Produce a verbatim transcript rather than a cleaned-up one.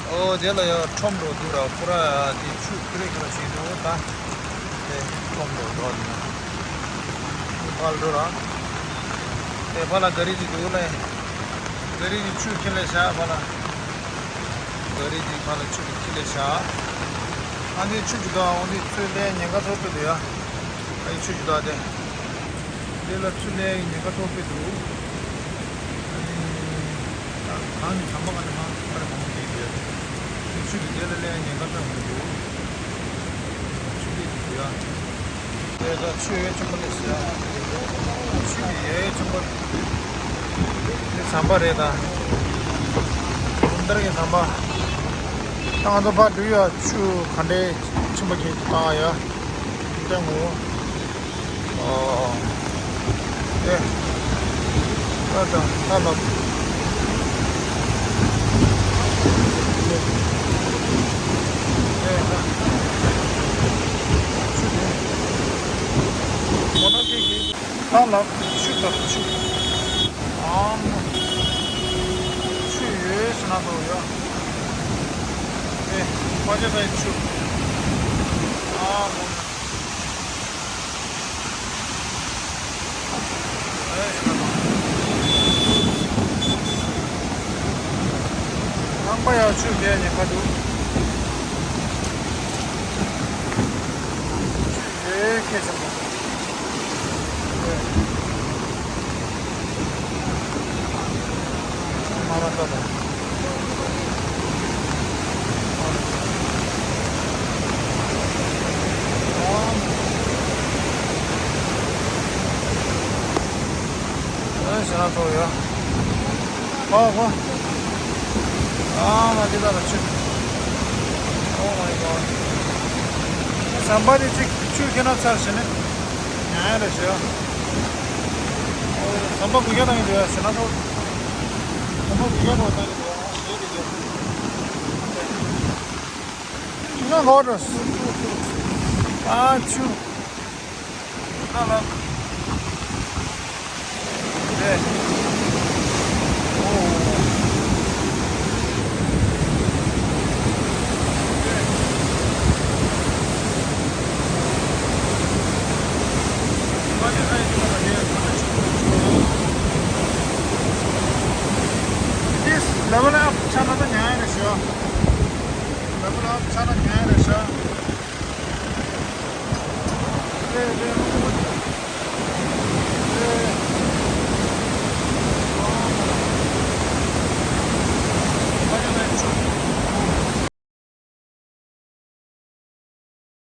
ཨོ་དེ་ལ་ཡང་ཁྲོམ་འགྲོ་འདུག་ར། ཁོ་ར་དེ་ཆུ་ཁྱི་རེ་ཁྱི་ར་ཞིག་འདུག་ད། དེ་ཁྲོམ་འགྲོ་འགྲོ་འདུག་ཕར་འགྲོ་ར། དེ་ཕར་ལ་ག་རི་ཅིག་འདུག་ལེ། ག་རི་ཅིག་ཆུ་ཁྱི་ལེ་ཤ་ཕར་ལ། ག་རི་ཅིག་ཕར་ལ་ཆུ་ཁྱི་ལེ་ཤ། ཨ་ནི་ཆུ་ཅིག་འདུག་ཨ་ནི་ཚུར་ལེན་ཉེན་ཁ་ཚོར་དུ་འདུག་ཡ། ཨ་ནི་ཆུ་ཅིག་འདུག་ཨ་དེ། དེ་ལ་ཆུ་ལེན་ཉེན་ཁ་ཚོར་དུ་འདུག་ཨ་ནི། ད་གང་ནས་ཟམ་པ་ག་ནས་མར་ཕར་མང་པོ་བསྡད་ཡོད། ཆུ་དེ་དེ་ལ་ལེན་ཉེན་ཁ་ཚོར་མི་འདུག་ཆུ་ལེན་དེ་ཡ། དེ་ད་ཆུ་ཡོད་ཆེན་པོ་ལས་ཟེར། ཆུ་དེ་ཡོད་ཆེན་པོ། དེ་ཟམ་པ་རེད་ད། གུང་ཐང་གི་ཟམ་པ། ད་ང་ཚོ་ཕར་འགྲོ་ཡ་ཆུ་ག་འདྲའི་ཆེན་པོ་ཁྱེད་ཀྱིས་བཏང་ཡ། སྟོན་དགོས། ཨོ། ཨེ། ཨ་ད་ཨ་ལ། ཨེ་ད། ཆུ་དེ། མོ་ཊ་དེ་གི། ཨ་ལ། ཆུ་ད་ཆུ། ཨ་མོ། ཆུ་ཡོད་ཟེར་ན་འགྲོ་ཡ། ཨེ། པ་ཇ་ད་ཆུ། ཨ་མོ། རང་པ་ཡང་ཆུ་རྒྱག་ཉེན་ཁ་འདུག་ཆུ་རེ་ཁེ་ཆེན་པོ། མ་མ་ལྟ་དང་། ཨ་ཞེ་ན་ཐོག་ཡོད། ཨོ་ཧོ། ཨ་མ་འདི་ལ་ལ་ཆུ། Oh my God. ཟམ་པ་འདི་གཅིག་ཆུ་ཁྱེར་ན་ཚར་ཞེ་ནས། ཉལ་ཡ་རེད་ཞེ། ཨོ་ཟམ་པ་དགུ་བརྒྱ་བཏང་གི་འདུག་ཡ་ཞེ་ན་ཐོག་ཟམ་པ་དགུ་བརྒྱ་ཐོག་བཏང་གི་འདུག་ཡ་ཞེ་གི་འདུག་ཆུ་ན་ལོག་འགྲོ། ཨ་ཆུ། ད་ལ། རེད། ཨོ། This level up ཆགས་ན་ད་ཉལ་ཡ་རེད་ཞུ། Level up ཆགས་ན་ཉལ་ཡ།